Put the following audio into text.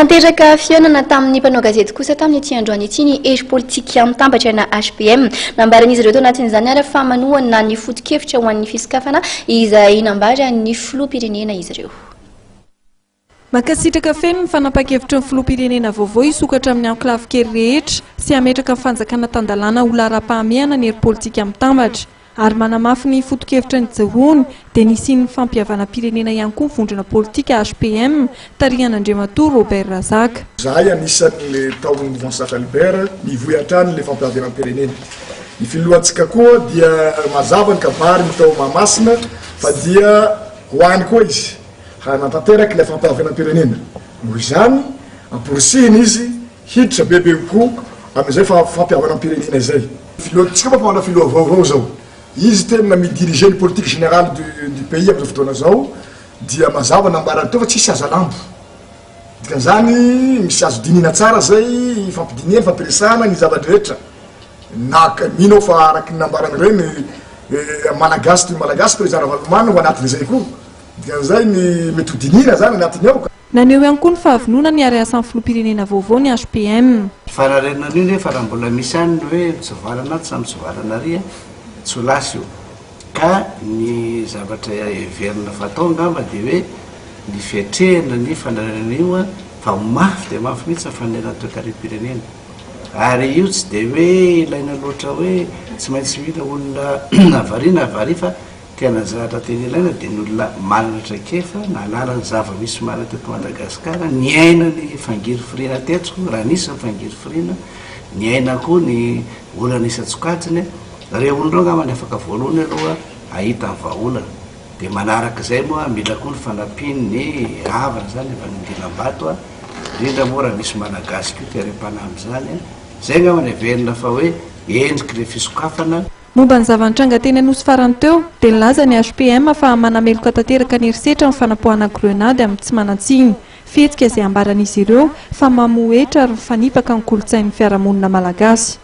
Nanatanteraka fihaonana tamin'ny mpanao gazety kosa tamin'ity androany ity ny Hery politika mitambatra na HPM. Nambaran'izy ireo tao anatin'izany ary fa manohana ny foto-kevitra ho an'ny fisokafana izay nambaran'ny filoham-pirenena izy ireo. Mankasitraka feno ny fanapahan-kevitry ny filoham-pirenena vaovao hisokatra amin'ny ankolafin-kery rehetra sy hametraka ny fanjakana tan-dalàna ho laharam-pahamehana ny hery politika mitambatra. Ary manamafy ny foto-kevitra nijoroany dia nisian'ny fampihavanam-pirenena ihany koa ny vondrona politika HPM tarihan'Andriamatoa Robert Razaka. Izahay anisan'ny tao amin'ny Mouvance Zafy Albert nivoy hatrany ilay fampihavanam-pirenena. Ny filohantsika koa dia mazava ny kabariny tao Mahamasina fa dia ho any koa izy hanatanteraka ilay fampihavanam-pirenena. Noho izany, amporisihina izy hiditra bebe kokoa amin'izay fampihavanam-pirenena izay. Filohantsika manko manana filoha vaovao zao, izy tena mi-diriger ny politique générale du pays amin'izao fotoana zao dia mazava nambarany teo fa tsisy hazalambo, dikan'izany misy azo dinihina tsara zay, ifampidinihana, ifampiresahana ny zava-drehetra, na mino aho fa araky ny nambarany ireny Malagasy toy ny Malagasy Président Ravalomanana ho anatin'izay koa, dikan'izay ny mety ho dinihina zany anatiny ao. Naneho ihany koa ny fahavononany hiara-hiasa amin'ny filoham-pirenena vaovao ny HPM. Fanarenana an'io nefa raha mbola misy ihany ny hoe mitsivalana atsy na mitsivalana ary tsy ho lasa io. Ka ny zavatra heverina fa atao angamba dia hoe ny fiatrehana ny fanarenana io fa mafy dia mafy mihitsy ny fanarenana ny toekarem-pirenena. Ary io tsy dia hoe ilaina loatra hoe tsy maintsy mila olona variana avaria fa Tena ny zavatra tena ilaina dia ny olona manana traikefa, nahalala ny zava-misy marina teto Madagasikara, niaina ny fangirifiriana teto, raha nisy ny fangirifiriana, niaina koa ny olana isan-tsokajiny, ireo olona ireo angamba ny afaka voalohany aloha hahita ny vahaolana. Dia manaraka izay moa mila koa ny fanampian'ny havana izany avy any Andilambato, indrindra moa raha misy Malagasy koa terem-panahy amin'izany. Izay angamba no heverina fa hoe endrik'ilay fisokafana. Momba ny zava-nitranga teny Anosy farany teo, dia nilaza ny HPM fa manameloka tanteraka ny herisetra ny fanapoahana grenady amin'ny tsy manan-tsiny. Fihetsika izay ambaran'izy ireo fa mamohetra ary mifanipaka ny kolontsain'ny fiarahamonina malagasy.